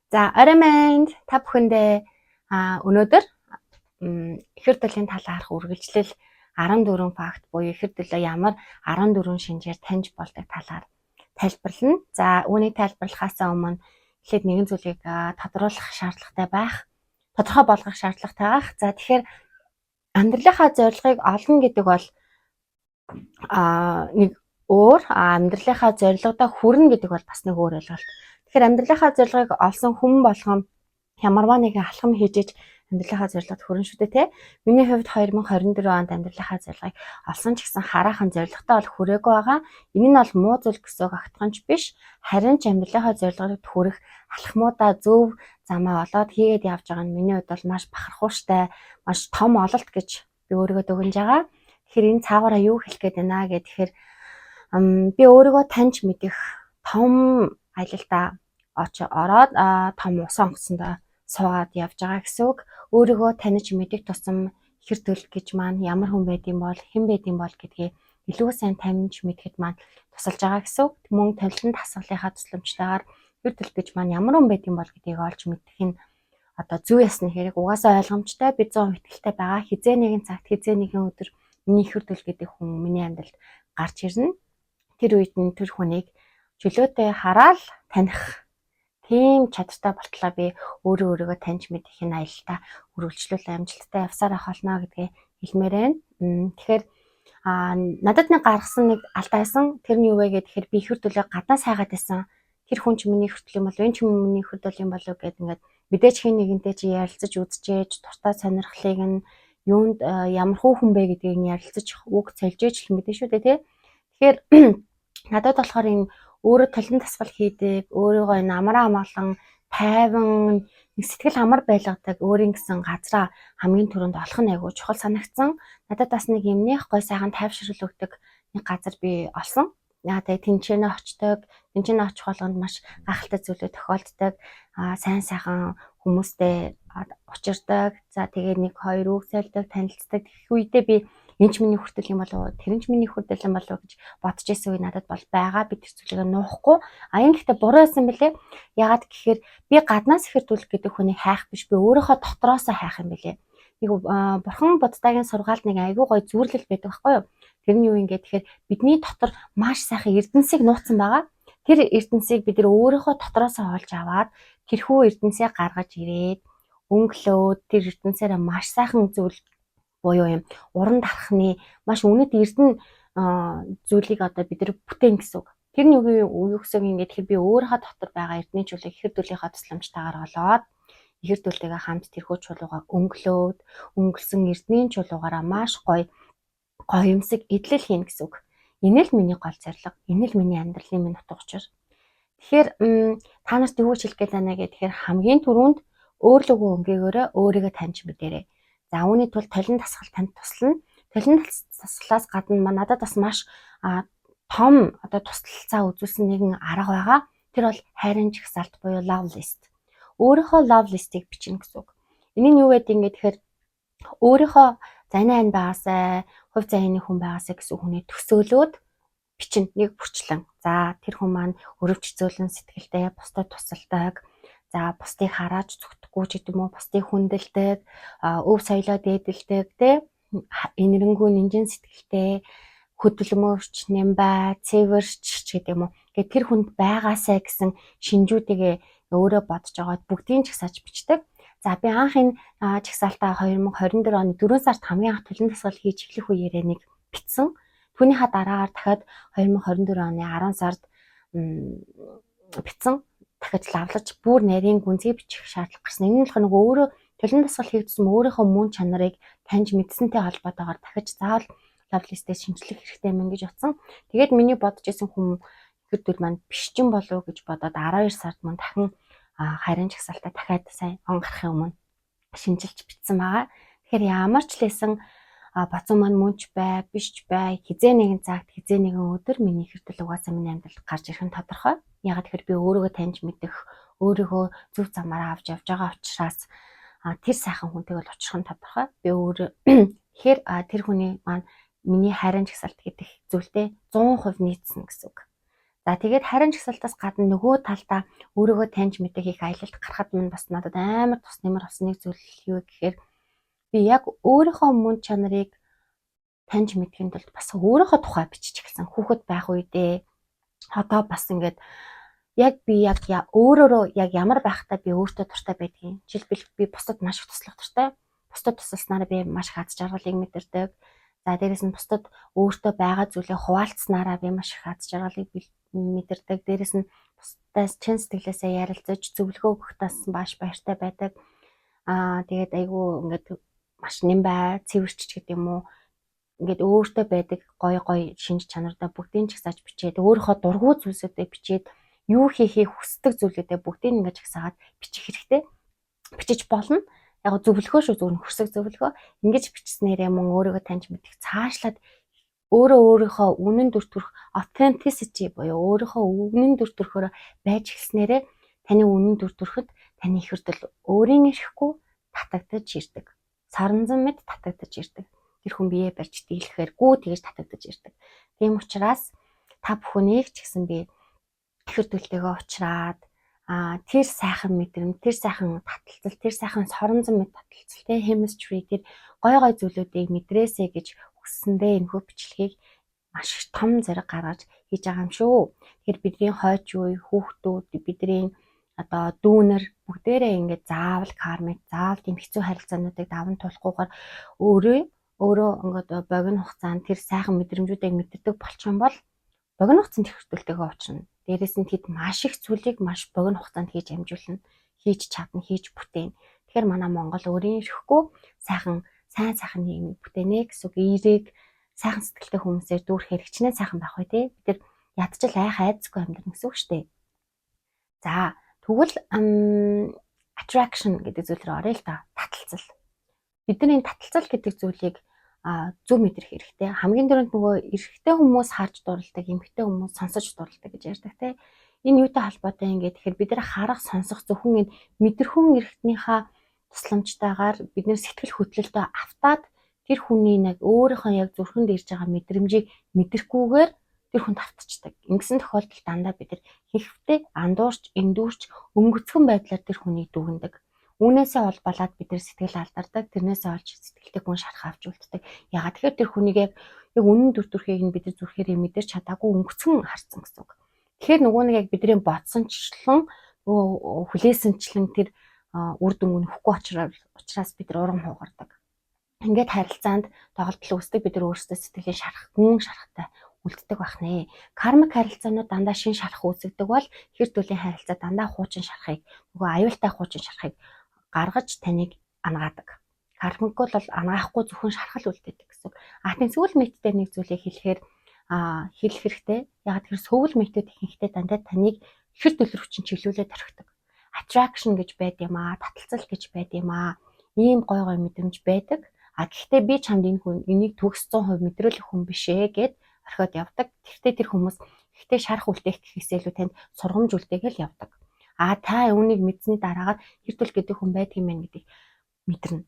За, орой мэнд, та бүхэндээ өнөөдөр ихэр төлөлийн талаарх үргэлжлэл 14 факт буюу ихэр төлөө ямар 14 шинжээр таньж болдог талаар тайлбарлана. За, үүнийг тайлбарлахаас өмнө эхлээд нэгэн зүйлийг тодруулах шаардлагатай байх. Тодорхой болгох шаардлагатай байх. За, тэгэхээр амьдралынхаа зорилгыг олно гэдэг бол нэг өөр, амьдралынхаа зорилгодоо хүрнэ гэдэг бол бас нэг өөр ойлголт. Тэгэхээр амьдралынхаа зорилгыг олсон хүн болгон ямарваа нэгэн алхам хийж иж амьдралынхаа зорилгод хүрнэ шүү дээ, тэ. Миний хувьд 2024 онд амьдралынхаа зорилгыг олсон ч гэсэн хараахан зорилготой бол хүрээгүй байгаа. Энэ нь бол муу зүйл гэсэн үг огтхон ч биш. Харин ч амьдралынхаа зорилгод хүрэх алхмуудаа зөв замаа олоод хийгээд явж байгаа нь миний хувьд бол маш бахархууштай, маш том ололт гэж би өөрийгөө дүгнэж байгаа. Тэгэхээр энэ цаагаараа юу хэлэх гээд байна гэхээр би өөрийгөө таньж мэдэх том аялалдаа ороод том усан онгоцондоо суугаад явж байгаа гэсэн үг. Өөрийгөө таних мэдэх тусам ихэр төл гэж маань ямар хүн байдсан бол, хэн байдсан бол гэдгийг илүү сайн таньж мэдэхэд маань тусалж байгаа гэсэн үг. Мөн танилан дасгалынхаа тусламжтайгаар ихэр төл гэж маань ямар хүн байдсан бол гэдгийг олж мэдэх нь одоо зүй ёсны хэрэг. Угаасаа ойлгомжтой, би 100% итгэлтэй байгаа. Хэзээ нэгэн цагт, хэзээ нэгэн өдөр миний ихэр төл гэдэг хүн миний амьдралд гарч ирнэ. Тэр үед нь тэр хүнийг чөлөөтэй хараал таних тийм чадвартай болтлоо би өөрөө өөрийгөө таньж мэдэх энэ аялалдаа үргэлжлүүлэн амжилттай явсаар ах болно гэдгээ хэлмээр байна. Тэгэхээр надад нэг гаргасан нэг алдаа байсан. Тэр нь юу вэ гэхээр би ихэр төлөө гаднаас хайгаад байсан. Тэр хүн ч миний ихэр төл юм болов, энэ ч миний ихэр төл юм болов гэд ингээд мэдээж хэн нэгэнтэй чи ярилцаж үзчихээж, дуртай сонирхлыг нь юунд ямар хүү хүн бэ гэдгийг нь ярилцаж, үг цолж ээж л мэдэн шүү дээ, тий. Тэгэхээр надад болохоор энэ өөрөө толон дасгал хийдэг, өөрийгөө энэ амраа амгалан, тайван, нэг сэтгэл амар байлгадаг өөрийн гэсэн газраа хамгийн түрүүнд олох нь айгүй чухал санагдсан. Надад бас нэг юм нэх гой сайхан тайвшрал өгдөг нэг газар би олсон. Яа, тэгээ тэнцэнэ очдог, тэнцэнэ очих болгонд маш гайхалтай зүйлүүд тохиолддог. Сайн сайхан хүмүүстэй учирдаг. За, тэгээ нэг хоёр үг сольдог, танилцдаг. Тэгэх үедээ би энэ ч миний хүртэл юм болов уу, тэр нь ч миний хүртэл юм болов уу гэж бодож исэн үе надад бол байгаа. Би тэр зүйлийг нуухгүй. А энэ гэхдээ буруу байсан бэлээ. Яагаад гэхээр би гаднаас ихэр түлх гэдэг хүнийг хайх биш, би өөрийнхөө дотроосоо хайх юм бэлээ. Нэг бурхан буддагийн сургаалд нэг айгүй гоё зүйрлэл байдаг байхгүй юу? Тэр нь юу юм гээд тэгэхээр бидний дотор маш сайхан эрдэнсийг нууцсан байгаа. Тэр эрдэнсийг бид нар өөрийнхөө дотроосоо олж аваад, тэрхүү эрдэнсээ гаргаж ирээд, өнгөлөөд, тэр эрдэнсээрээ маш сайхан зүйл буюу юм уран дархны маш үнэт эрдэнэ зүйлийг одоо бид нар бүтээн гэсэн үг. Тэр нь юу гэсэн юм ингээд тэгэхээр би өөрийнхөө дотор байгаа эрдэнэ чулуug ихэр төлийнхөө тусламжтайгаар олоод, ихэр төлтэйгээ хамт тэрхүү чулуугаа өнгөлөөд, өнгөлсөн эрдэнийн чулуугаараа маш гоё гоёмсог эдлэл хийнэ гэсэн үг. Энэ л миний гол зорилго. Энэ л миний амьдралын минь утга учир. Тэгэхээр та нарт юу гэж хэлэх гээд байна гэхээр хамгийн түрүүнд өөрлөгөө өнгөөгөөрөө өөрийгөө таньж мэдээрэй. За, үүний тулд толин дасгал танд туслана. Толин дасгалаас гадна надад бас маш том одоо туслалцаа үзүүлсэн нэгэн арга байгаа. Тэр бол хайрын жагсаалт буюу love list. Өөрийнхөө love list-ийг бичнэ гэсэн үг. Энэ нь юу гэдэг юм гэхээр өөрийнхөө зайны айн байгаасай, хувь заяаны хүн байгаасай гэсэн хүний төсөөлөөд бичнэ нэг бүрчлэн. За, тэр хүн маань өрөвч зөөлөн сэтгэлтэй, бусдад тусалдаг. За, бусдыг харааж зүтгэхгүй ч гэдэг юм уу, бусдыг хүндэлдэг, өв соёлоо дээдэлдэг, тэ, энэрэнгүй нинжин сэтгэлтэй, хөдөлмөрч, нямбай, цэвэрч ч гэдэг юм уу. Ингээд тэр хүнд байгаасай гэсэн шинжүүдийгээ өөрөө бодож байгаад бүгдийг жагсааж бичдэг. За, би анх энэ жагсаалтаа 2024 оны 4 сард хамгийн анх толон дасгал хийж эхлэх үеэрээ нэг бичсэн. Түүнийхээ дараагаар дахиад 2024 оны 10 сард бичсэн. Дахиж лавлаж бүр нарийн гүнзгий бичих шаардлага гарсан. Энэ нь болохоор нөгөө өөрөө толон дасгал хийгдсэн өөрийнхөө мөн чанарыг таньж мэдсэнтэй холбоотойгоор дахиж заавал love list-ээ шинчлэх хэрэгтэй юм гэж бодсон. Тэгээд миний бодож исэн хүн ихэр төл маань биш ч юм болов уу гэж бодоод 12 сард мөн дахин хайрын жагсаалтаа дахиад сайн он гарахын өмнө шинжилж бичсэн байгаа. Тэгэхээр ямар ч лээсэн бодсон маань мөн ч бай, биш ч бай, хэзээ нэгэн цагт, хэзээ нэгэн өдөр миний ихэр төл угаасаа миний амьдралд гарч ирэх нь тодорхой. Яагаад тэгэхээр би өөрийгөө таньж мэдэх, өөрийгөө зөв замаараа авч явж байгаа учраас тэр сайхан хүнтэйг бол учрах нь тодорхой. Би өөрөө тэгэхээр тэр хүний маань миний хайрын жагсаалт гэдэг зүйлтэй 100% нийцсэн гэсэн үг. За, тэгээд харин жагсаалтаас гадна нөгөө талдаа өөрийгөө таньж мэдэх их аялалд гарахад минь бас надад амар тус нэмэр болсон нэг зүйл юу гэхээр би яг өөрийнхөө мөн чанарыг таньж мэдэхин тулд бас өөрийнхөө тухай бичиж эхэлсэн. Хүүхэд байх үедээ одоо бас ингээд яг би яг өөрөөрөө яг ямар байхдаа би өөртөө дуртай байдгийг. Жишээлбэл, би бусдад маш их туслах дуртай. Бусдад тусалснараа би маш их аз жаргалыг мэдэрдэг. За, дээрэс нь бусдад өөртөө байгаа зүйлээ хуваалцсанараа би маш их аз жаргалыг мэдэрдэг. Дээрэс нь бусдаас чин сэтгэлээсээ ярилцаж, зөвлөгөө өгөх тас маш баяртай байдаг. Тэгээд айгүй ингээд маш нэмбай, цэвэрч гэдэг юм уу, ингээд өөртөө байдаг гоё гоё шинж чанараа бүгдийг жагсааж бичээд, өөрийнхөө дургүй зүйлсүүдээ бичээд, юу хийхийг хүсдэг зүйлүүдээ бүгдийг ингээд жагсаагаад бичих хэрэгтэй. Бичиж болно. Яг зөвлөгөө шүү, зөвхөн хүсэг зөвлөгөө. Ингэж бичснээрээ мөн өөрийгөө таньж мэдэх, цаашлаад өөрөө өөрийнхөө үнэн дүр төрх, authenticity буюу өөрийнхөө үнэн дүр төрхөөр байж эхэлснээрээ таны үнэн дүр төрхөд таны эх эрдэл өөрийн эрхгүй татагдаж ирдэг. Соронзон мэт татагдаж ирдэг. Тэр хүн бие барьж дийлэхээргүй тэгж татагдаж ирдэг. Тийм учраас та бүхнийг ч гэсэн би эх эрдэлтэйгээ уулзраад тэр сайхан мэдрэмж, тэр сайхан таталцал, тэр сайхан соронзон мэт таталцал, тэ, chemistry, тэр гой гой зүйлүүдийг мэдрээсэй гэж хүссэндээ энэхүү бичлэгийг маш их том зориг гаргаж хийж байгаа юм шүү. Тэгэхээр бидний хойч үе, хүүхдүүд, бидний одоо дүүнер бүгдээрээ ингээд заавал karmic, заавал тийм хэцүү харилцаануудыг даван туулахгүйгээр өөрөө өөрөө ингээд богино хугацаанд тэр сайхан мэдрэмжүүдийг мэдэрдэг болчих юм бол богино хугацаанд эх эрдэлтэйгээ уулзна. Дээрээс нь тэд маш их зүйлийг маш богино хугацаанд хийж амжуулна, хийж чадна, хийж бүтээн. Тэгэхээр манай Монгол өөрийн эрхгүй сайхан сайн сайхан нийгмийг бүтээнэ гэсэн үг. Эерэг сайхан сэтгэлтэй хүмүүсээр дүүрхээр хичнээн сайхан байх бай, тий. Бид нар ядчил айх айдасгүй амьдрна гэсэн үг шүү дээ. За, тэгвэл attraction гэдэг зүйл рүү оръё л да. Таталцал. Бидний таталцал гэдэг зүйлийг зөв мэдрэх хэрэгтэй. Хамгийн түрүүнд нөгөө эрэгтэй хүмүүс харж дурладаг, эмэгтэй хүмүүс сонсож дурладаг гэж ярьдаг, те. Энэ юутай холбоотой юм гээд тэгэхээр бид нар харах, сонсох зөвхөн энэ мэдрэхүйн эрхтнийхээ тусламжтайгаар бид нар сэтгэл хөдлөлтөө автаад тэр хүний нэг өөрийнхөө яг зүрхэнд ирж байгаа мэдрэмжийг мэдрэхгүйгээр тэр хүнд автчихдаг. Ингэсэн тохиолдолд дандаа бид нар хийхвтэй андуурч, эндүүрч, өнгөцгөн байдлаар тэр хүнийг дүгнэдэг. Үүнээсээ улбалаад бид нар сэтгэл алдардаг. Тэрнээсээ олж сэтгэлтэй хүн шарах авч үлддэг. Яагаад тэгэхээр тэр хүнийг яг яг үнэн дүр төрхийг нь бид нар зүрхээрээ мэдэрч чадаагүй, өнгөцгөн харсан гэсэн үг. Тэгэхээр нөгөө нэг яг бидний бодсончлон, нөгөө хүлээсэнчлэн тэр үр дүнг нь өгөхгүй учраас бид нар урам хугардаг. Ингээд харилцаанд тоглолтол үүсдэг, бид нар өөрсдөө сэтгэлийн шарах, гүн шарахтай үлддэг байх нэ. Karmic харилцаанууд дандаа шин шарах үүсгдэг бол эх эрдүүлийн харилцаа дандаа хуучин шарахыг, нөгөө аюултай хуучин шарахыг гаргаж таныг анагаадаг. Karmic бол анагаахгүй, зөвхөн шархал үлдээдэг гэсэн. А тийм soul mate дээр нэг зүйлийг хэлэхээр хэлэх хэрэгтэй. Яг тэр soul mate үүд ихэнхдээ дандаа таныг эх эрдэл рүү чинь чиглүүлээд орхидог. Attraction гэж байд юм аа, таталцал гэж байд юм аа. Ийм гой гой мэдрэмж байдаг. А гэхдээ би чамд энэ хүн энийг төгс 100% мэдрүүлэх хүн биш ээ гэд орхиод явдаг. Тэгвэл тэр хүмүүс ихтэй шарах үлдээх гэхээсээ илүү танд сургамж үлдээгээл явдаг. А та үүнийг мэдсэний дараагаар эх эрдэл гэдэг хүн байдаг юм байна гэдгийг мэдэрнэ.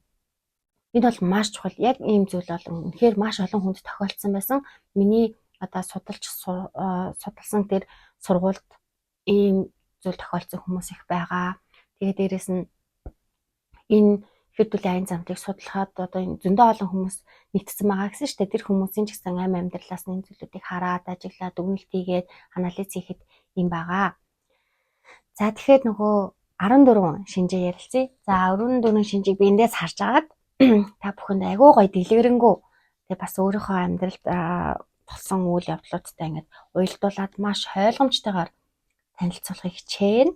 Энэ бол маш чухал. Яг ийм зүйл бол үнэхээр маш олон хүнд тохиолдсон байсан. Миний одоо судалж судалсан тэр сургуульд ийм зүйл тохиолдсон хүмүүс их байгаа. Тэгээ дээрэс нь энэ эх эрдүүлийн аян замдлыг судлахад одоо энэ зөндөө олон хүмүүс нийтсэн байгаа гэсэн шүү дээ. Тэр хүмүүсийн ч гэсэн амь амьдралаас энэ зүйлүүдийг хараад, ажиглаад, дүгнэлт хийгээд, анализ хийхэд юм байгаа. За, тэгэхээр нөгөө 14 шинжээ ярилцъя. За, 14 шинжийг би эндээс харж агаад та бүхэнд айгүй гоё дэлгэрэнгүй, тэгээ бас өөрийнхөө амьдралд болсон үйл явдлуудтай ингээд уялдуулаад маш ойлгомжтойгоор танилцуулахыг хичээнэ.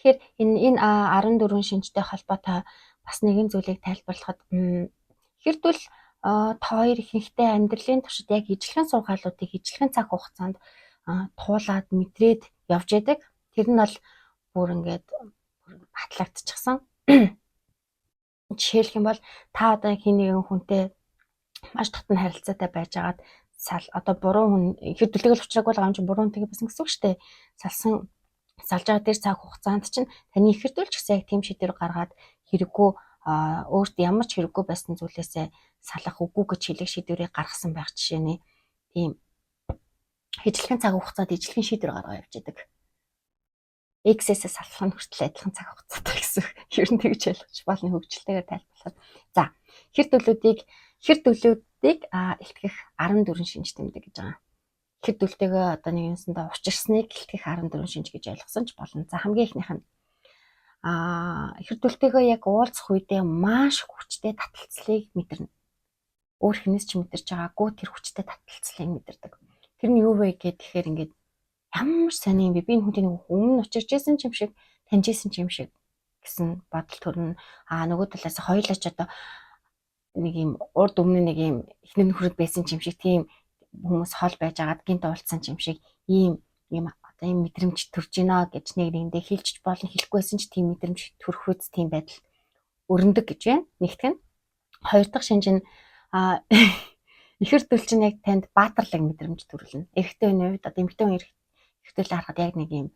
Тэгэхээр энэ 14 шинжтэй холбоотой бас нэгэн зүйлийг тайлбарлахад эх эрдүүл та хоёр ихэнхдээ амьдралын туршид яг ижилхэн сургаалуудыг ижилхэн цаг хугацаанд туулаад, мэдрээд явж байдаг. Тэр нь бол бүр ингээд батлагдчихсан. Жишээлх юм бол та одоо хэн нэгэн хүнтэй маш дотно харилцаатай байж байгаад сал одоо буруу хүн, эх эрдүүлтэйг л учраагүй байгаа юм чинь буруу хүнтэйгээ байсан гэсэн үг шүү дээ. Салсан, салж байгаа тэр цаг хугацаанд чинь таны эх эрдүүл ч гэсэн яг тийм шийдвэр гаргаад хэрэггүй, өөрт ямар ч хэрэггүй байсан зүйлээсээ салах, үгүй гэж хэлэх шийдвэрийг гаргасан байх жишээний тийм ижилхэн цаг хугацаанд ижилхэн шийдвэр гаргаа явж идэг. Ex-ээсээ салах нь хүртэл адилхан цаг хугацаатай гэсэн. Ер нь тэгж ойлгож болно хөгжилтэйгээр тайлбарлахад. За, хэр төлүүдийг илтгэх 14 шинж тэмдэг гэж байгаа. Хэр төлтэйгээ одоо нэг юмсандаа учирсныг илтгэх 14 шинж гэж ойлгосон ч болно. За, хамгийн эхнийх нь хэр төлтэйгээ яг уулзах үедээ маш хүчтэй таталцлыг мэдэрнэ. Өөр хэнээс ч мэдэрч байгаагүй тэр хүчтэй таталцлыг мэдэрдэг. Тэр нь юу вэ гэхээр ингээд ямар сони юм бэ? Би энэ хүнтэй нэг өмнө учирч исэн юм шиг, таньж исэн юм шиг гэсэн бодол төрнө. Аа, нөгөө талаас хоёулаа ч одоо нэг юм урд өмнө нэг юм эхнэр нөхрөд байсан юм шиг, тийм хүмүүс хол байж агаад гинт уулзсан юм шиг ийм ийм одоо ийм мэдрэмж төрж гинэ гэж нэг нэгэндээ хэлж болно, хэлэхгүйсэн ч тийм мэдрэмж төрөх үз, тийм байдал өрнөдөг гэж байна. Нэгтгэх нь. Хоёр дахь шинж нь ихэр төл чинь яг танд баатарлаг мэдрэмж төрүүлнэ. Эрэгтэй хүний хувьд, одоо эмэгтэй хүн ихэр төлөө харахад яг нэг юм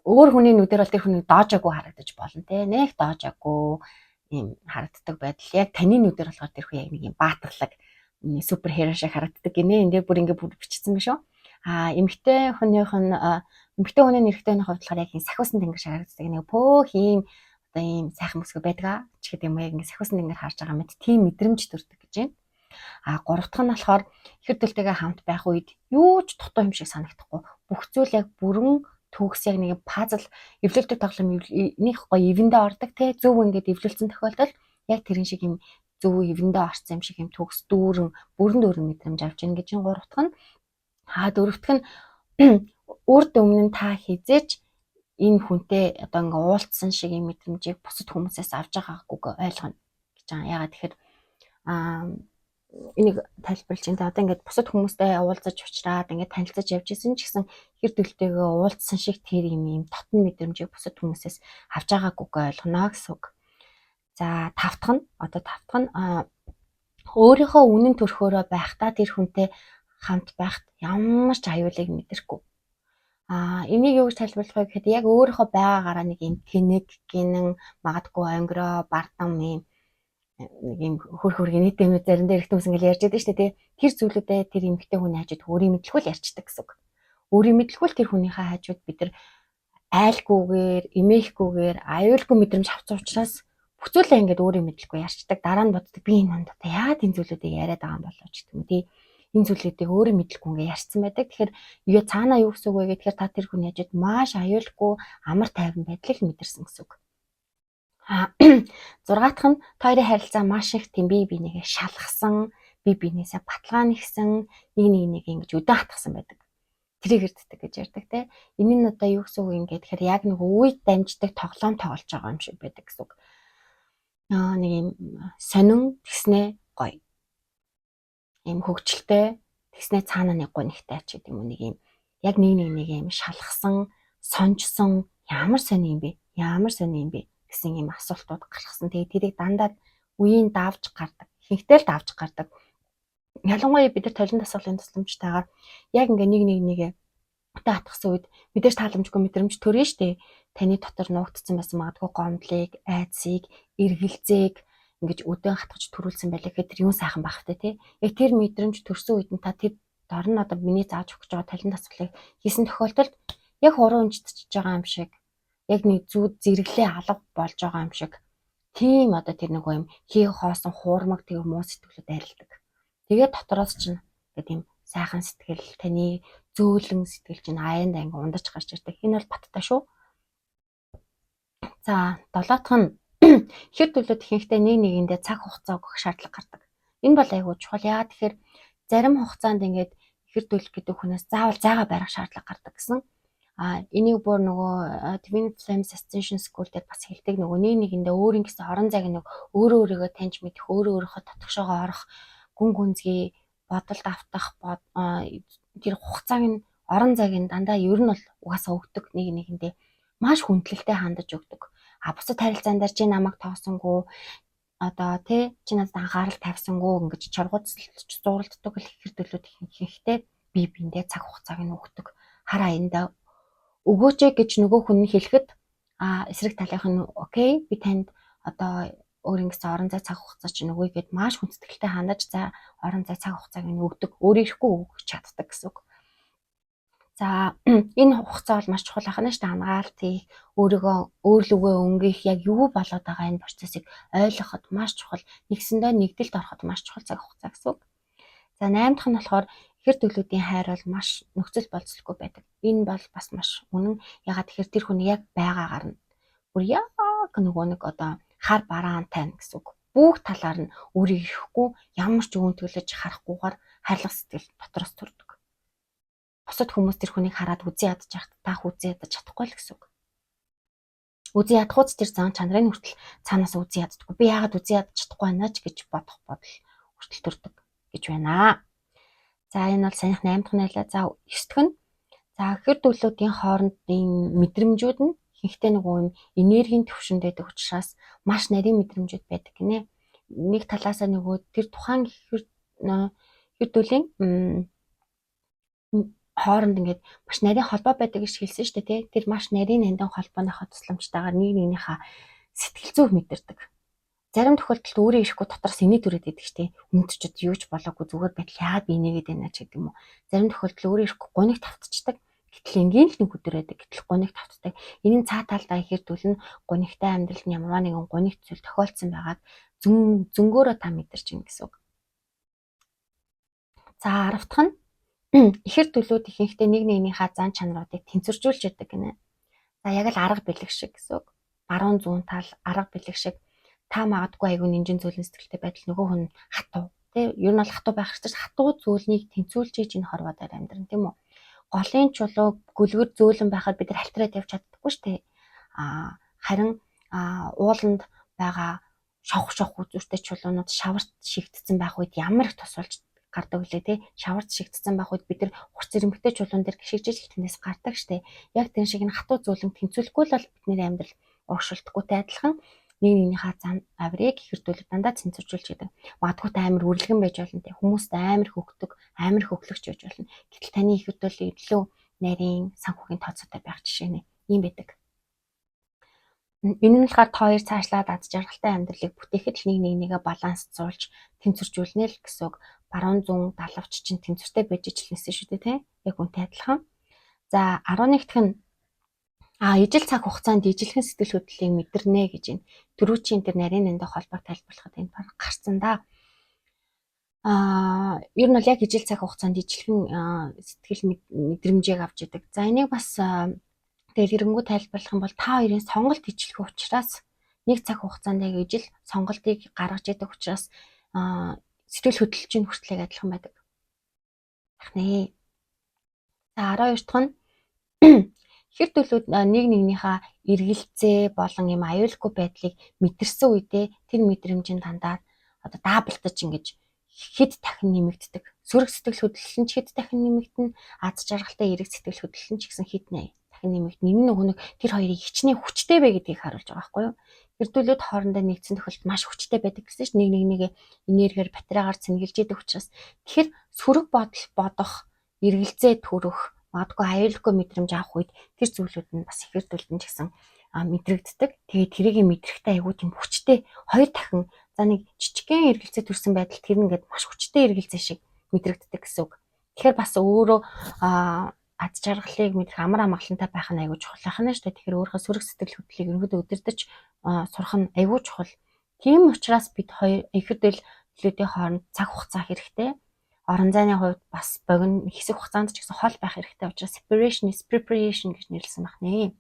өөр хүний нүдээр бол тэр хүнийг доожоогүй харагдаж болно, те. Нэг доожоогүй ийм харагддаг байдал. Яг таны нүдээр болохоор тэр хүн яг нэг юм баатарлаг superhero шиг харагддаг гинэ. Энд дээр бүр ингээ бүр бичсэн биш үү? А эмэгтэй хүнийх нь, эмэгтэй хүний, эрэгтэй хүний хувьд болохоор яг юм сахиусан тэнгэр шиг харагддаг. Нэг пөөх ийм одоо ийм сайхан мөсгөө байдгаа ч гэдэг юм уу, яг ингээ сахиусан тэнгэр харж байгаа мэт тийм мэдрэмж төрдөг гэж байна. А гурав дахь нь болохоор ихэр төлтэйгээ хамт байх үед юу ч дутуу юм шиг санагдахгүй. Бүх зүйл яг бүрэн төгс, яг нэг пазл эвлүүлдэг тоглоом нэг гоё эвэндээ ордог, те, зөв ингээд эвлүүлсэн тохиолдолд яг тэрэн шиг юм зөв эвэндээ орсон юм шиг юм төгс, дүүрэн, бүрэн дүүрэн мэдрэмж авч ийн гэж энэ гурав дахь нь. А дөрөв дэх нь урд өмнө нь та хэзээ ч энэ хүнтэй одоо ингээ уулзсан шиг юм мэдрэмжийг бусад хүмүүсээс авч байгаагүйг ойлгоно гэж байгаа. Яагаад тэгэхээр энийг тайлбарлаж байна. Одоо ингээд бусад хүмүүстэй уулзаж уулзраад ингээд танилцаж явж исэн ч гэсэн хэр төлтэйгээ уулзсан шиг тэр юм юм дотн мэдрэмжийг бусад хүмүүсээс авч байгаагүйг ойлгоно гэсэн үг. За, тав дахь нь, одоо тав дахь нь өөрийнхөө үнэн төрхөөрөө байхдаа тэр хүнтэй хамт байхад ямар ч аюулыг мэдрэхгүй. А энийг юу гэж тайлбарлах вэ гэхэд яг өөрийнхөө байгаагаараа нэг юм тэнэг, гинэн, магадгүй онгироо, бардам юм нэг юм хөр хөр гинэтэй юм заримдаа эрэгтэй хүмүүс ингээл ярьж байдаг шүү дээ. Тэр зүйлүүдээ тэр эмэгтэй хүний хажууд өөрийн мэдлгүй л ярьцдаг гэсэн үг. Өөрийн мэдлгүй л тэр хүнийхээ хажууд бид нар айлгүйгээр, эмээхгүйгээр аюулгүй мэдрэмж авсан учраас бүх зүйлээ ингээд өөрийн мэдлгүй ярьцдаг. Дараа нь боддог, би энэ хүнд одоо яагаад энэ зүйлүүдийг яриад байгаа юм болоо ч гэдэг юм, тий, энэ зүйлүүдийг өөрийн мэдлгүй ингээ ярьсан байдаг. Тэгэхээр юу цаанаа юу гэсэн үг вэ гэхээр та тэр хүний хажууд маш аюулгүй, амар тайван байдлыг мэдэрсэн гэсэн үг. А зургаатах нь та хоёрын харилцаа маш их тийм бие бинийгээ шалгасан, бие биенээсээ баталгаа нэгсэн, нэг нэг нэг ингэж өдөн хатгсан байдаг. Тэрийг эрддэг гэж ярьдаг, те. Энэ нь одоо юу гэсэн үг юм гэхээр яг нэг үе дамждаг тоглоом тоглож байгаа юм шиг байдаг гэсэн үг. Аа, нэг юм сонин тэгснээ гоё. Ийм хөгжилтэй тэгснээ цаана нэг гонигтай ч гэдэг юм уу, нэг юм яг нэг нэг нэг юм шалгасан, сонжсон, ямар сони юм бэ? Ямар сони юм бэ гэсэн юм асуултууд гаргасан. Тэгээ тэрийг дандаа үеийн давж гардаг. Ихэнхдээ л давж гардаг. Ялангуяа бид нар толин дасгалын тусламжтайгаар яг ингээ нэг нэг нэгэ өтө хатгсан үед мэдээж тааламжгүй мэдрэмж төрнө штэ. Таны дотор нуугдсан байсан магадгүй гомдлыг, айдсыг, эргэлзээг ингэж өдөн хатгаж төрүүлсэн байлаа гэхэд тэр юун сайхан байх вэ, тий? Яг тэр мэдрэмж төрсөн үед нь та тэр дор нь одоо миний зааж өгч байгаа толин дасгалыг хийсэн тохиолдолд яг хуруу унжчихж байгаа юм шиг, яг нэг зүүд зэрэглээ алга болж байгаа юм шиг, тийм одоо тэр нэг юм хий хоосон хуурмаг тэр муу сэтгэлүүд арилдаг. Тэгээд дотроос чинь ингээд тийм сайхан сэтгэл, таны зөөлөн сэтгэл чинь аяндаа ингээ ундаж гарч ирдэг. Энэ бол баттай шүү. За, долоотх нь хэр төлөөд ихэнхдээ нэг нэгэндээ цаг хугацаа өгөх шаардлага гардаг. Энэ бол айгүй чухал. Яагаад тэгэхээр зарим хугацаанд ингээд хэр төлөх гэдэг хүнээс заавал зайгаа барих шаардлага гардаг гэсэн. А энийг бүр нөгөө Twin Flames Ascension School дээр бас хэлдэг, нөгөө нэг нэгэндээ өөрийн гэсэн орон зайг нэг өөрөө өөрийгөө таньж мэдэх, өөрөө өөрийнхөө дотгошоогоо орох, гүн гүнзгий бодолд автах тэр хугацааг нь, орон зайг нь дандаа ер нь бол угаасаа өгдөг, нэг нэгэндээ маш хүндлэлтэй хандаж өгдөг. А бусад харилцаан дээр чи намайг тоосонгүй одоо, тий, чи надад анхаарал тавьсангүй ингэж чаргууцлж зууралддаг л хэр төлөөд ихэнхдээ бие биендээ цаг хугацааг нь өгдөг. Хараа эндээ өгөөч гэж нөгөө хүн нь хэлэхэд а эсрэг талынх нь okay, би танд одоо Өөр ингэсэн орон зай, цаг хугацаа чинь өгье гэд маш хүндэтгэлтэй хандаж, за, орон зай, цаг хугацааг нь өгдөг. Өөр ирэхгүй өгч чаддаг гэсэн үг. За, энэ хугацаа бол маш чухал ахна шүү дээ. Анагаалт хийх, өөрийгөө өөрлөгөө өнгөх, яг юу болоод байгаа энэ процессыг ойлгоход маш чухал. Нэгсэндээ нэгдэлд ороход маш чухал цаг хугацаа гэсэн үг. За, 8 дахь нь болохоор ихэр дүүлүүдийн хайр бол маш нөхцөл болзолгүй байдаг. Энэ бол бас маш үнэн. Ягаад тэгэхээр тэр хүний яг байгаагаар нь бүр яг нөгөө нэг одоо хар бараан тань гэсэн үг. Бүх талаар нь өөрийг ирэхгүй, ямар ч өвөнтгөлөж харахгүйгээр хайрлах сэтгэл дотроос төрдөг. Бусад хүмүүс тэр хүнийг хараад үзэн ядаж яхад та үзэн ядаж чадахгүй л гэсэн үг. Үзэн ядахуйц тэр зан чанарын хүртэл цаанаас үзэн яддаггүй. Би яагаад үзэн ядаж чадахгүй байна ч гэж бодох бодол хүртэл төрдөг гэж байна. За, энэ бол саяных 8 дахь нэлээ. За, 9 дахь нь, за, ихэр дүүлүүдийн хоорондын мэдрэмжүүд нь ихэнхдээ нөгөө юм энергийн төвшөнд байдаг учраас маш нарийн мэдрэмжүүд байдаг гинэ. Нэг талаасаа нөгөө тэр тухайн ихэр дүүлийн хооронд ингээд маш нарийн холбоо байдаг гэж хэлсэн шүү дээ, тий. Тэр маш нарийн нандин холбооныхоо тусламжтайгаар нэг нэгнийхээ сэтгэл зүйг мэдэрдэг. Зарим тохиолдолд өөрөө ирэхгүй дотроос инээ түрээд идэг штэ. Өмдчөд юу ч болоогүй, зүгээр байтал яагаад би инээгээд байна ч гэдэг юм уу. Зарим тохиолдолд өөрөө ирэхгүй гуниг тавтчихдаг. Гэтэл энгийн л нэг өдөр байдаг. Гэтэл гуниг тавтдаг. Энэ нь цаа талдаа ихэр дүүл нь гунигтай амьдралд нь ямарваа нэгэн гунигт зүйл тохиолдсон байгааг зөн зөнгөөрөө та мэдэрч ийн гэсэн үг. За, 10 дахь нь ихэр дүүлүүд ихэнхдээ нэг нэгнийхээ зан чанаруудыг тэнцвэржүүлж яадаг гинэ. За, яг л арга бэлэг шиг гэсэн үг. Баруун зүүн тал арга бэлэг шиг та магадгүй айгүй нинжин зүйлэн сэтгэлтэй байтал нөгөө хүн хатуу, тий, ер нь бол хатуу байх хэрэгтэй, хатуу зүйлнийг тэнцвүүлж ийж энэ хорвоо дээр амьдран, тийм үү? Голын чулуу гөлгөр зөөлөн байхад бид нар халтраад явж чаддаггүй шүү дээ. Харин ууланд байгаа шовх шовх үзүүртэй чулуунууд шаварт шигдсэн байх үед ямар их тусвалж гардаг үлээ, те. Шаварт шигдсэн байх үед бид нар хурц ирэмхтэй чулуун дээр гიშгэж ижил тэндээс гардаг штэ. Яг тэр шиг энэ хатуу зөөлөн тэнцвүүлэхгүй л бол бидний амьдрал урагшилдаггүйтэй адилхан нэг нэгнийхээ зан авирыг ихэрдүүлэг дандаа цэнцвэржүүлж гэдэг. Магадгүй та амар үрлэгэн байж болно те. Хүмүүст амар хөгдөг, амар хөглөгч байж болно. Гэтэл таны ихэрдүүл илүү нарийн санхүүгийн тооцоотой байх жишээ нэ. Ийм байдаг. Энэ нь болохоор та хоёр цаашлаад аз жаргалтай амьдралыг бүтээхэд л нэг нэгнийгээ балансцуулж тэнцвэржүүлнэ л гэсэн үг. Баруун зүүн далавч чинь тэнцвэртэй байж ижил нэсэн шүү дээ, тий. Яг үнтэй адилхан. За, 11 дахь нь ижил цаг хугацаанд ижилхэн сэтгэл хөдлөлийг мэдэрнэ гэж байна. Түрүүчийн тэр нарийн нандин холбоог тайлбарлахад энэ баг гарцсан да. Ер нь бол яг ижил цаг хугацаанд ижилхэн сэтгэл мэдрэмжийг авч идэг. За, энийг бас тэгэл эрэнгүү тайлбарлах юм бол та хоёрын сонголт ижилхэн учраас нэг цаг хугацаанд яг ижил сонголтыг гаргаж идэг учраас сэтгэл хөдлөл чинь хүртэл яг адилхан байдаг. Яхнэ. За, 12 дахь нь ихэр дүүлүүд нэг нэгнийхээ эргэлзээ болон юм аюулгүй байдлыг мэдэрсэн үедээ тэр мэдрэмж нь дандаа одоо double даж ингэж хэд дахин нэмэгддэг. Сөрөг сэтгэл хөдлөл нь ч хэд дахин нэмэгдэнэ, аз жаргалтай эерэг сэтгэл хөдлөл нь ч гэсэн хэд дахин нэмэгдэнэ. Энэ нөгөө нэг тэр хоёрыг хичнээн хүчтэй вэ гэдгийг харуулж байгаа байхгүй юу? Ихэр дүүлүүд хоорондоо нэгдсэн тохиолдолд маш хүчтэй байдаг гэсэн чинь нэг нэг нэгэ энергиэр, батарейгаар цэнгэлж идэг учраас. Тэгэхээр сөрөг бодол бодох, эргэлзээ төрөх, магадгүй аюулгүй мэдрэмж авах үед тэр зүйлүүд нь бас ихэр дүүлд нь ч гэсэн мэдрэгддэг. Тэгээд тэрийг мэдрэхдээ айгүй тийм хүчтэй хоёр дахин, за, нэг жижигхэн эргэлзээ төрсэн байдал тэр ингээд маш хүчтэй эргэлзээ шиг мэдрэгддэг гэсэн үг. Тэгэхээр бас өөрөө аз жаргалыг мэдэх, амар амгалантай байх нь айгүй чухал байх нь шүү дээ. Тэгэхээр өөрийнхөө сөрөг сэтгэл хөдлөлийг ерөнхийдөө удирдах сурах нь айгүй чухал. Тийм учраас бид хоёр ихэр дүүлүүдийн хооронд цаг хугацаа хэрэгтэй. Орон зайны хувьд бас богино хэсэг хугацаанд ч гэсэн хол байх хэрэгтэй учраас separation is preparation гэж нэрлэсэн байх нэ.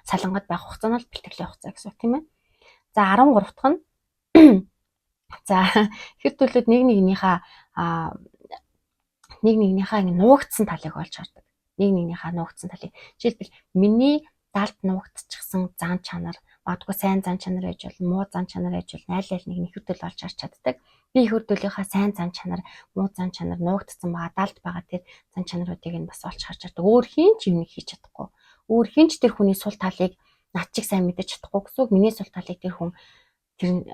Салангад байх хугацаа нь бол бэлтгэлийн хугацаа гэсэн үг, тийм ээ. За, 13 дахь нь, за, ихэр дүүлүүд нэг нэгнийхээ ингэ нуугдсан талыг олж хардаг. Нэг нэгнийхээ нуугдсан талыг. Жишээлбэл, миний далд нуугдчихсан зан чанар, магадгүй сайн зан чанар байж болно, муу зан чанар байж болно, аль аль нэг ихэр дүүл олж харж чаддаг. Би ихэр дүүлийнхаа сайн зан чанар, муу зан чанар, нуугдсан байгаа, далд байгаа тэр зан чанаруудыг нь бас олж харж чаддаг. Өөр хэн ч юм хийж чадахгүй. Өөр хэн ч тэр хүний сул талыг над чиг сайн мэдэж чадахгүй гэсэн үг. Миний сул талыг тэр хүн тэр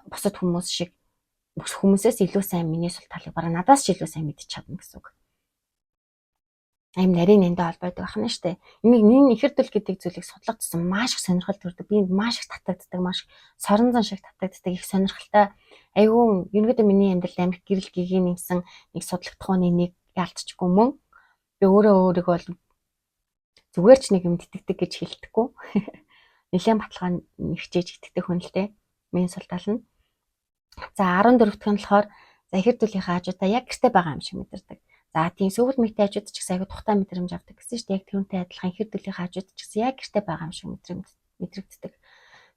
бусад хүмүүс шиг хүмүүсээс илүү сайн миний сул талыг бараг надаас ч илүү сайн мэдэж чадна гэсэн үг. Аим нарийн нандаа холбоодог ахна штэ. Энийг энэ ихэр дүл гэдэг зүйлийг судлах гэсэн маш их сонирхол төрдөг. Би энд маш их татагддаг, маш их соронзон шиг татагддаг, их сонирхолтой. Айгүй ерөнхийдөө миний амьдрал амар гэрэл гэгээ нэмсэн нэг судлагдахууны нэг яалтчгүй мөн. Би өөрөө өөрийгөө бол зүгээр ч нэг юм итгэдэг гэж хэлдэхгүй. Нилээн баталгаа нэгчээж итгэдэг хүн л дээ. Миний сул тал нь. За 14 дахь нь болохоор за ихэр дүлийнхээ хажуудаа яг гэрте байгаа юм шиг мэдэрдэг. За тийм сүүл мэтэй хажууд ч гэсэн айгүй тухтай мэдрэмж авдаг гэсэн шүү дээ. Яг тэрүүнтэй адилхан ихэр дүлийн хажууд ч гэсэн яг гэрте байгаа юм шиг мэдрэгддэг.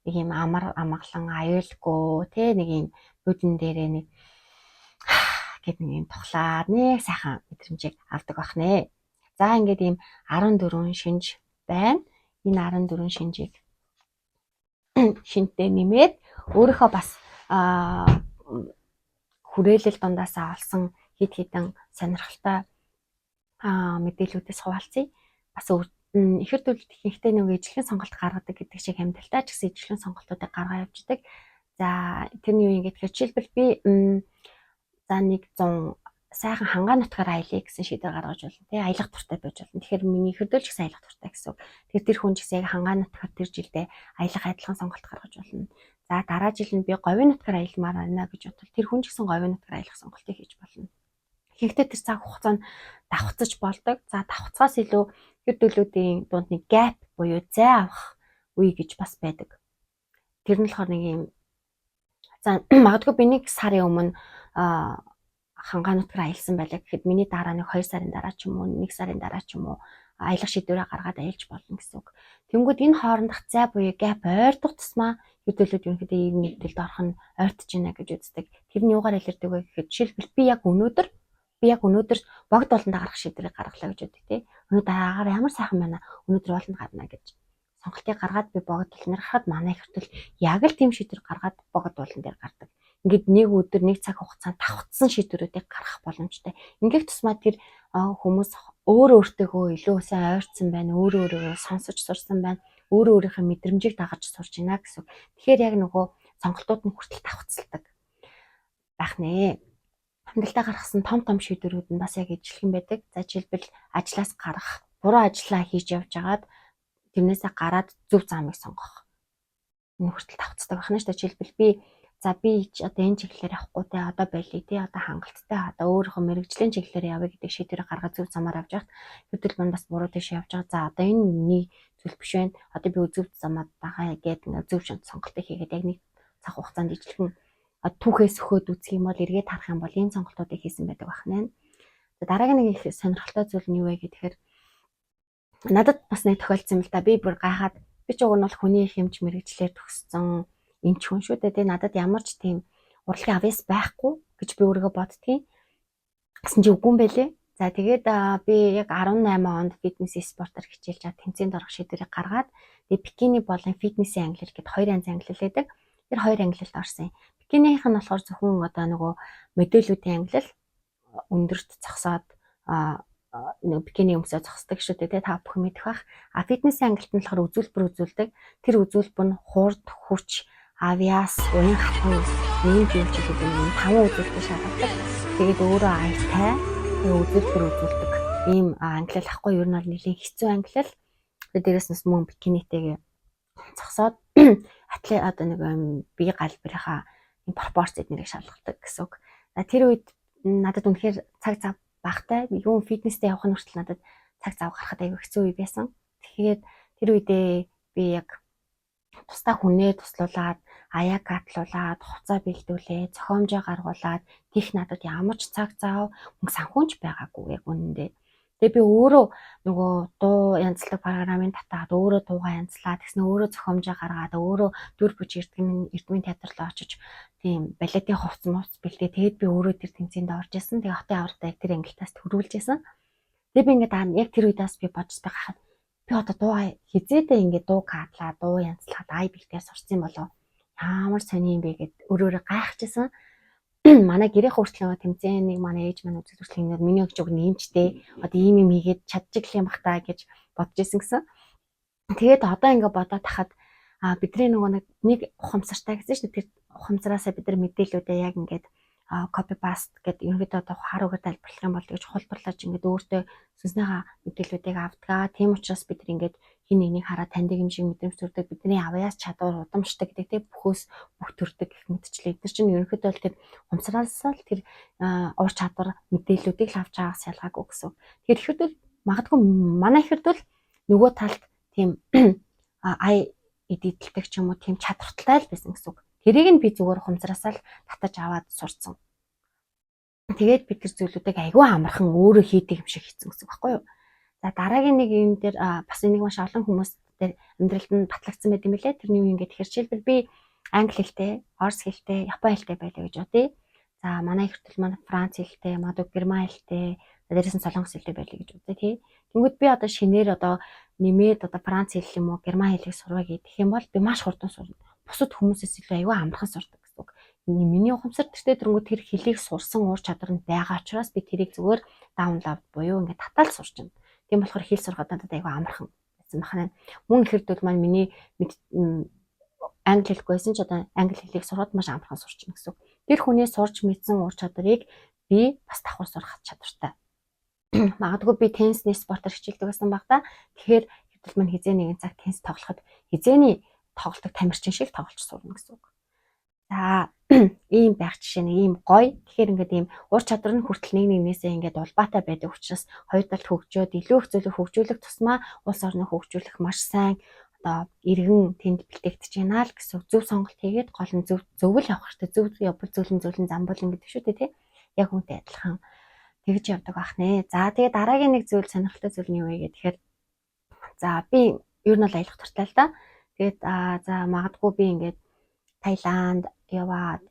Нэг юм амар амгалан аюулгүй тэ нэг юм бүдэн дээрээ нэг гэд нэг юм тухлаад нэг сайхан мэдрэмжийг авдаг байх нэ. За ингээд ийм 14 шинж байна. Энэ 14 шинжийг шинтэй нэмээд өөрийнхөө бас хүрээлэл дундаасаа олсон хэд хэдэн сонирхолтой мэдээллүүдээс хуваалцъя. Бас ихэр дүлд ихэнхдээ нэг ижлэгэн сонголт гаргадаг гэдэг шиг амьдралдаа ч гэсэн ижлэгэн сонголтуудыг гаргаа явждаг. За тэрний юу юм гэхээр жишээлбэл би за 100 сайхан хангаа нутгаар аялъя гэсэн шийдвэр гаргаж болно тий, аялах дуртай байж болно. Тэгэхээр миний ихэр дүл ч гэсэн аялах дуртай гэсэн үг. Тэгэхээр тэр хүн ч гэсэн яг хангаа нутгаар тэр жилдээ аялах адилхан сонголт гаргаж болно. За дараа жил нь би говийн нутгаар аялмаар байна гэж бодвол тэр хүн ч гэсэн говийн нутгаар аялах сонголтыг хийж болно. Ихэнхдээ тэр цаг хугацаанд давхцаж болдог. За давхцахаас илүү ихэр дүлүүдийн дунд нэг gap буюу зай авах үе гэж бас байдаг. Тэр нь болохоор нэг юм за магадгүй би нэг сарын өмнө хангаа нутгаар аялсан байлаа гэхэд миний дараа нэг 2 сарын дараа ч юм уу, 1 сарын дараа ч юм уу аялах шийдвэрээ гаргаад аялж болно гэсэн үг. Тэнгүүд энэ хоорондох зай буюу gap ойртох тусмаа хэдүүлүүд ерөнхийдөө ийм нэгдэлд орох нь ойртож байна гэж үздэг. Тэр нь юугаар илэрдэг вэ гэхэд жишээлбэл би яг өнөөдөр богд болонд гарах шийдвэрийг гаргалаа гэж үздэг тий. Өнөөдөр агаар ямар сайхан байна. Өнөөдөр болонд гарна гэж сонголтыг гаргаад би богд болон дээр гарахад манай их хүртэл яг л тийм шийдвэр гаргаад богд болон дээр гардаг. Ингээд нэг өдөр, нэг цаг хугацаанд давхцсан шийдвэрүүдийг гаргах боломжтой. Ингэх тусмаа тэр хүмүүс өөр өөртөөгөө илүү сайн ойрцсон байна, өөрөө өөрийгөө сонсож сурсан байна, өөрөө өөрийнхөө мэдрэмжийг дагаж сурч байна гэсэн. Тэгэхээр яг нөгөө сонголтууд нь хүртэл давхцалдаг байх нэ. Амьдралдаа гаргасан том том шийдвэрүүд нь бас яг ижилхэн байдаг. За жишээлбэл ажлаас гарах, буруу ажлаа хийж явж байгаад тэрнээсээ гараад зөв замыг сонгох. Энэ хүртэл давхцдаг байна шүү дээ. Жишээлбэл би за би ч одоо энэ чиглэлээр явахгүй те, одоо болиё те, одоо хангалттай, одоо өөрийнхөө мэргэжлийн чиглэлээр явъя гэдэг шийдвэрийг гаргаад зөв замаар явж байхад хэдэл мань бас буруу тийш явж байгаа. За одоо энэ миний зүйл биш байна. Одоо би зөв замаар байгаа гэдэг ингээд зөв сонголтыг хийгээд яг нэг цаг хугацаанд ижилхэн түүхээс өгөөд үзэх юм бол, эргээд харах юм бол энэ сонголтуудыг хийсэн байдаг байна. За дараагийн нэг их сонирхолтой зүйл нь юу вэ гэхээр надад бас нэг тохиолдсон юм л да. Би бүр гайхаад, би ч уг нь бол хүний эрх эмч мэргэжлээр төгссөн эмч хүн шүү дээ. Тэгээ надад ямар ч тийм урлагийн авьяас байхгүй гэж би өөрийгөө боддгийн. Гэсэн чи үгүй юм байлээ. За тэгээд би яг 18 онд фитнес спортоор хичээлж байгаа тэмцээнд орох шийдвэрийг гаргаад, тэгээд бикини болон фитнесийн ангилал гэд хоёр янз ангилал байдаг. Тэр хоёр ангилалд орсон юм. Бикинийх нь болохоор зөвхөн одоо нөгөө модельүүдийн ангилал, өндөрт зогсоод нэг бикини өмсөө зогсдог шүү дээ, та бүхэн мэдэх бах. А фитнесийн ангилалт нь болохоор үзүүлбэр үзүүлдэг. Тэр үзүүлбэр нь хурд, хүч, авьяас, уян хатан нэмж юу ч гэдэг юм таван үзүүлэлтийг шаарддаг. Тэгээд өөрөө аятай тэгээ үзүүлбэр үзүүлдэг. Ийм ангилал ахгүй, ер нь бол нэлийн хэцүү ангилал. Тэгээд дээрэс нь мөн бикинитэйгээ зогсоод атлет одоо нэг юм бие галбирынхаа пропорц эднэрийг шалгадаг гэсэн үг. Тэр үед надад үнэхээр цаг зав багтай. Юун фитнестэй явах нь хүртэл надад цаг зав гаргахад аягүй хэцүү үе байсан. Тэгэхээр тэр үедээ би яг тусдаа хүнээ туслуулаад, аяа катлуулад, хувцаа бэлдүүлээ, зохиомжоо гаргуулад тийх надад ямар ч цаг зав, мөнгө санхүүнч байгаагүй яг үнэндээ. Тэгээ би өөрөө нөгөө дуу янзлдаг програмын татаад өөрөө дуугаа янзлаад, тэгснэ өөрөө зохиомжоо гаргаад, өөрөө дүр бүжиг эрдмийн театр руу очиж тийм балетын хувцас мувц бэлдээ. Тэгээд би өөрөө тэр тэмцээнд орж исэн. Тэгээ хотын авралтаа яг тэр ангилтаас төрүүлж исэн. Тэгээ би ингээд яг тэр үедээс би бодож байгаа хахад би одоо дуу хизээдээ ингээд дуу кадлаа, дуу янзлаад ай бэлтээ сурсан юм болоо. Ямар сони юм бэ гэд өөрөөрөө гайхажсэн. Манай гэрээ хүртэл нөгөө тэмцээнийг манай ээж маань үзэл хүртэл ингээд миний өгч өг нэмчтэй одоо ийм юм хийгээд чадчих юм бах та гэж бодож исэн гэсэн. Тэгээд одоо ингээд бодоод тахад бидний нөгөө нэг ухамсартай гэсэн шүү дээ. Тэр ухамсараасаа бид нар мэдээллүүдээ яг ингээд Copy paste гэдэг ерөнхийдөө одоо хар үгээр тайлбарлах юм бол тэгж хулбарлаж ингээд өөртөө сүнснийхаа мэдээллүүдийг авдаг. Тийм учраас бид нар ингээд хэн нэгнийг хараад таньдаг юм шиг мэдрэмж төрдөг. Бидний авьяас чадвар удамшдаг гэдэг, тийм, бүхөөс бүх төрдөг гэх мэтчлээ. Эдгээр чинь ерөнхийдөө бол тэр ухамсараас л тэр ур чадвар мэдээллүүдийг л авч байгаагаас ялгаагүй гэсэн. Тэгэхээр эх эрдүүл магадгүй манай эх эрдүүл нөгөө талд тийм ая эдэлдэг ч юм уу, тийм чадвартай л байсан гэсэн үг. Тэрийг нь би зүгээр ухамсараасаа л татаж аваад сурцсан. Тэгээд би тэр зүйлүүдийг айгүй амархан өөрөө хийдэг юм шиг хийсэн гэсэн үг байхгүй юу? За, дараагийн нэг юм дээр бас энийг маш олон хүмүүс дээр амьдралд нь батлагдсан байт юм билээ. Тэр нь юу юм гээд тэгэхээр жишээлбэл би англи хэлтэй, орос хэлтэй, япон хэлтэй байлаа гэж бодъё. За, манай эх эрдүүл маань франц хэлтэй, магадгүй герман хэлтэй, дээрээс нь солонгос хэлтэй байлаа гэж бодъё, тий. Тэнгүүд би одоо шинээр одоо нэмээд одоо франц хэл юм уу, герман хэлийг сурваа гэх юм бол би маш хурдан сурна. Бусад хүмүүсээс илүү айгүй амархан сурдаг гэсэн үг. Миний ухамсар тэртээ тэрнгүү тэр хэлийг сурсан ур чадвар нь байгаа учраас би тэрийг зүгээр download буюу ингээд татаал сурчна. Тийм болохоор хэл сурахад надад айгүй амархан байсан байна. Мөн эх эрдүүл маань миний англи хэлгүй байсан ч одоо англи хэлийг сурахад маш амархан сурчна гэсэн үг. Тэр хүний сурч мэдсэн ур чадварыг би бас давхар сурах чадвартай. Магадгүй би теннисний спортоор хичээлдэг байсан баг та. Тэгэхээр хэвэл маань хэзээ нэгэн цаг теннис тоглоход хэзээний тоглолтог тамирчин шиг тоглож сурна гэсэн үг. За, ийм байх жишээ нэг ийм гоё. Тэгэхээр ингээд ийм ур чадвар нь хүртэл нэг нэгнээсээ ингээд улбаатай байдаг учраас хоёр талд хөгжөөд илүү их зүйлийг хөгжүүлэх тусмаа улс орныг хөгжүүлэх маш сайн одоо иргэн тэнд бэлтгэгдэж байна л гэсэн. Зөв сонголт хийгээд, гол нь зөв зөв л явах хэрэгтэй. Зөв явбал зөөлөн зөөлөн замбуулна гэдэг шүү дээ, тий. Яг үүнтэй адилхан тэгж явдаг байх нэ. За, тэгээ дараагийн нэг зүйл, сонирхолтой зүйл нь юу вэ гэхээр за би ер нь бол аялах дуртай л да. Тэгээд за магадгүй би ингээд Таиланд яваад,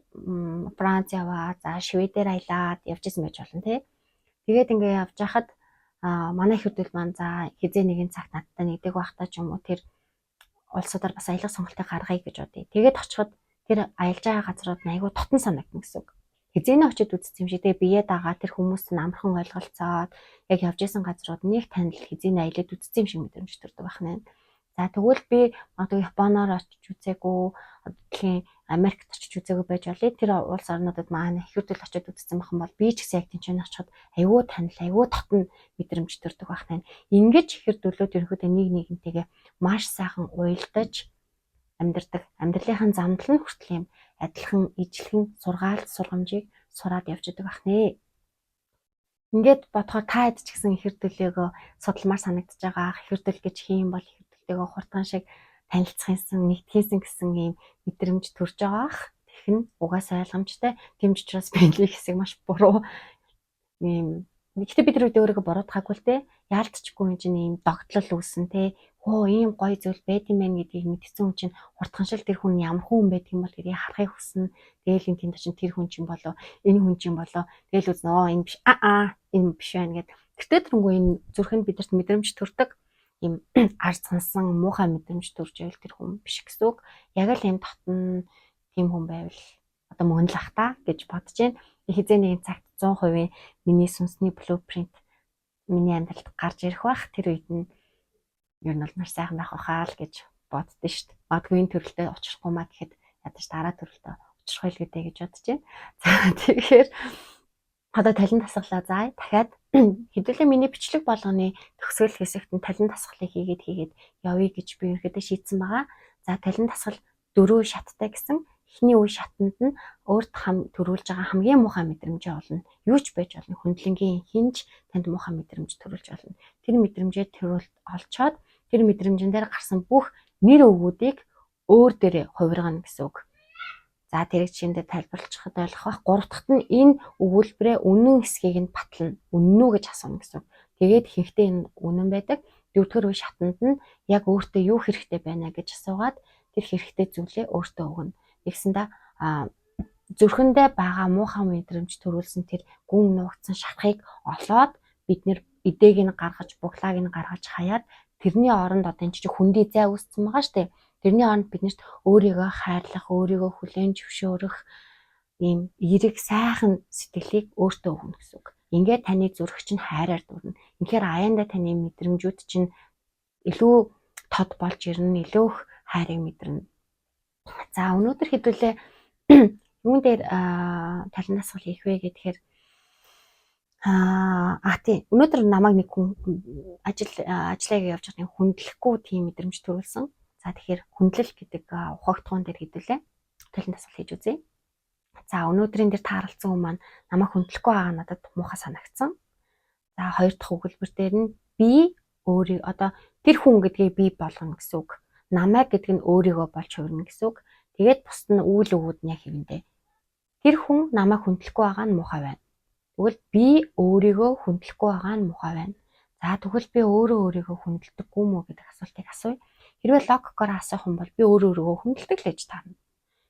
Франц яваад, за Шведээр аялаад явж исэн байж болно, тий. Тэгээд ингээ явж байхад манай эх эрдүүл маань за хэзээ нэгэн цагт надтай нэгдэг байхдаа ч юм уу, тэр улсуудаар бас аялах сонголтыг гаргая гэж бодъё. Тэгээд очиход тэр аялж байгаа газрууд нь айгүй дотн санагдана гэсэн үг. Хэзээ очиж үзсэн юм шиг, тэгээ бие дагаа тэр хүмүүс нь амархан ойлголцоод яг явж исэн газрууд нэг танил хэзээ аялаад үзсэн юм шиг мэдрэмж төрдөг байх нэ. За, тэгвэл би магадгүй Японоор очиж үзээгүй, дэлхийн Америкт очиж үзээгүй байж болно. Тэр улс орнуудад маань эх эрдүүл очиж үзсэн байх юм бол би ч гэсэн яг тэнцэн очиход айгүй танил, айгүй дотн мэдрэмж төрдөг байх нэ. Ингэж эх эрдүүлүүд ерөнхийдөө нэг нэгнтэйгээ маш сайхан уялдаж амьдардаг. Амьдралынхаа замдал нь хүртэл юм адилхан ижлэхэн сургаалт сургамжийг сураад явж идэг байх нэ. Ингээд бодохоор та хэд ч гэсэн эх эрдүүлээгөө судалмаар санагдаж байгаа. Эх эрдүүл гэж хэн бол эх эрдүүлтэйгээ хурдан шиг танилцах юмсан, нэгтгэсэн гэсэн ийм мэдрэмж төрж байгаа ах. Тэгэх нь угаасаа ойлгомжтой. Тийм ч учраас би хэсэг маш буруу ийм. Гэхдээ би тэр үед өөрийгөө буруутгаагүй л дээ. Яалтчгүй юм чинь ийм догтлол үүсэн те. Хөө, ийм гоё зүйл байд юм байна гэдгийг мэдсэн хүн чинь хурдхан шил тэр хүн ямар хүн байдаг юм бол гэдгийг харахыг хүснэ. Тэгээл энэ тэнд чинь тэр хүн чинь болоо, энэ хүн чинь болоо. Тэгээл үзнэ. Оо, энэ биш. Аа, энэ биш байна гэд. Тэртээ тэрнгүү энэ зүрхэнд бидэрт мэдрэмж төрдөг, ийм ард сансан муухай мэдрэмж төрж байвал тэр хүн биш гэсэн үг. Яг л ийм дотн тийм хүн байвал одоо мөн л ах та гэж бодож байна. Хэзээ нэгэн цагт 100% миний сүнсний blueprint миний амьдралд гарч ирэх бах. Тэр үед нь ер нь бол маш сайхан байх байхаа л гэж боддоо шүү дээ. Магадгүй энэ төрөлтөө учрахгүй маа гэхэд ядаж дараа төрөлтөө учрах байлгүй дээ гэж бодож байна. За, тэгэхээр одоо талин дасгалаа заа. Дахиад хэдүүлээ миний бичлэг болгоны төгсгөл хэсэгт нь талин дасгалыг хийгээд хийгээд явъя гэж би ерөөдөө шийдсэн байгаа. За, талин дасгал дөрөв шаттай гэсэн. Эхний үе шатанд нь өөрт хам төрүүлж байгаа хамгийн муухай мэдрэмжээ олно. Юу ч байж болно. Хүндлэнгийн хэн ч танд муухай мэдрэмж төрүүлж болно. Тэр мэдрэмжээ төрүүлд олчоод тэр мэдрэмжэн дээр гарсан бүх нэр өвгүүдийг өөр дээрээ хувиргана гэсэн үг. За, тэрийг жишээн дээр тайлбарлахад ойлгох бах. Гурав дахьт нь энэ өгүүлбэрээ үнэн эсэхийг нь батлана. Үнэн үү гэж асууна гэсэн үг. Тэгээд ихэнхдээ энэ үнэн байдаг. Дөрөвдүгээр үе шатанд нь яг өөртөө юу хэрэгтэй байна гэж асуугаад тэр хэрэгтэй зүйлээ өөртөө өгнө. Нэгсэндээ зүрхэндээ байгаа муухай мэдрэмж төрүүлсэн тэр гүн нуугдсан шархыг олоод бид нэр идээг нь гаргаж, буглааг нь гаргаж хаяад тэрний оронд одоо энэ чинь хүндий зай үүссэн байгаа штэ. Тэрний оронд биднэрт өөрийгөө хайрлах, өөрийгөө хүлээн зөвшөөрөх ийм эерэг сайхан сэтгэлийг өөртөө өгнө гэсэн үг. Ингээд таны зүрх чинь хайраар дүүрнэ. Үнэхээр аяндаа таны мэдрэмжүүд чинь илүү тод болж ирнэ, илүү их хайрыг мэдэрнэ. За, өнөөдөр хэдүүлээ Юун дээр талин дасгал хийх вэ гэхээр тийм, өнөөдөр намайг нэг хүн ажлаа явж байгаа нэг хүндлэхгүй тийм мэдрэмж төрүүлсэн. За, тэгэхээр хүндлэл гэдэг ухагтхуун дээр хэдүүлээ талин дасгал хийж үзье. За, өнөөдрийн дээр тааралцсан хүн маань намайг хүндлэхгүй байгаа надад муухай санагдсан. За, хоёр дахь өгүүлбэр дээр нь би өөрийг, одоо тэр хүн гэдгийг би болгоно гэсэн үг. Намайг гэдэг нь өөрийгөө болж хувирна гэсэн үг. Тэгээд бусд нь үйл үгүүд нь яг хэвэндээ. Тэр хүн намайг хүндлэхгүй байгаа нь муухай байна. Тэгвэл би өөрийгөө хүндлэхгүй байгаа нь муухай байна. За, тэгвэл би өөрөө өөрийгөө хүндэлдэггүй юм уу гэдэг асуултыг асууя. Хэрвээ логикоор асуух юм бол би өөрөө өөрийгөө хүндэлдэг л гэж таарна.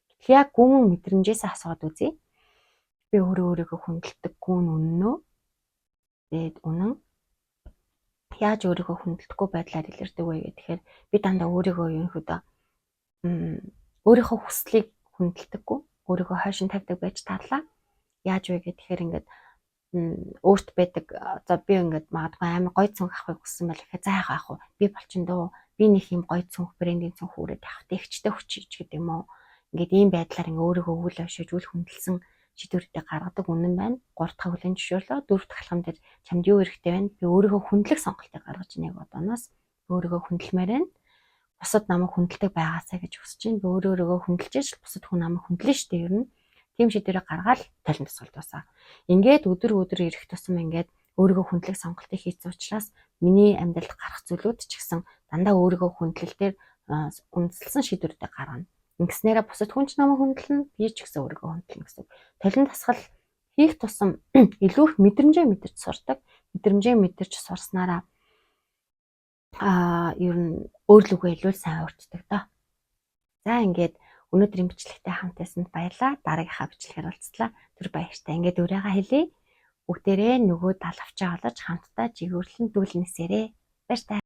Гэтэл яг гүн мэдрэмжээс асууад үзье. Би өөрөө өөрийгөө хүндэлдэггүй нь үнэн үү? Тэгээд үнэн. Яаж өөрийгөө хүндэлдэггүй байдлаар илэрдэг вэ гэхээр би дандаа өөрийгөө ерөнхийдөө өөрийнхөө хүслийг хүндэлдэггүй, өөрийгөө хойшин тавьдаг байж таарлаа. Яаж вэ гэхээр ингээд өөрт байдаг, за, би ингээд магадгүй амар гоё цүнх авахыг хүссэн бол гэхээр за, яах вэ? Би болчин дөө, би нэг юм гоё цүнх, брендийн цүнх үүрээд авах тэгчтэй хүчиж гэдэг юм уу? Ингээд ийм байдлаар ингээ өөрийгөө үл ойшиж, үл хүндэлсэн шийдвэрүүдийг гаргадаг үнэн байна. Гурав дахь хүлээн зөвшөөрлөө. Дөрөв дэх алхам дээр чамд юу хэрэгтэй байна? Би өөрийгөө хүндлэх сонголтыг гаргаж байна яг одооноос. Өөрийгөө хүндлэмээр байна. Бусад намайг хүндэлдэг байгаасай гэж хүсэж байна. Би өөрөө өөрийгөө хүндэлж иж бусад хүн намайг хүндлэн шүү дээ ер нь. Тийм шийдвэрээ гаргаад талин дасгал дуусаа. Ингээд өдөр өдөр ирэх тусам ингээд өөрийгөө хүндлэх сонголтыг хийсэн учраас миний амьдралд гарах зүйлүүд ч гэсэн дандаа өөрийгөө хүндлэл дээр үндэслэсэн шийдвэрүүдийг гаргана. Ингэснээрээ бусад хүн ч намайг хүндлэнэ, би ч гэсэн өөрийгөө хүндлэнэ гэсэн үг. Толин дасгал хийх тусам илүү их мэдрэмжээ мэдэрч сурдаг. Мэдрэмжээ мэдэрч сурснараа ер нь өөрлөгөө илүү сайн өөрчдөг доо. За, ингээд өнөөдрийн бичлэгтэй хамт байсанд баярлалаа. Дараагийнхаа бичлэгээр уулзлаа. Түр баяртай. Ингээд өөрийгөө хэлье. Бүгдээрээ нөгөө тал авчаа олож хамтдаа жигүүрлэн дүүлнэсээрээ. Баяртай.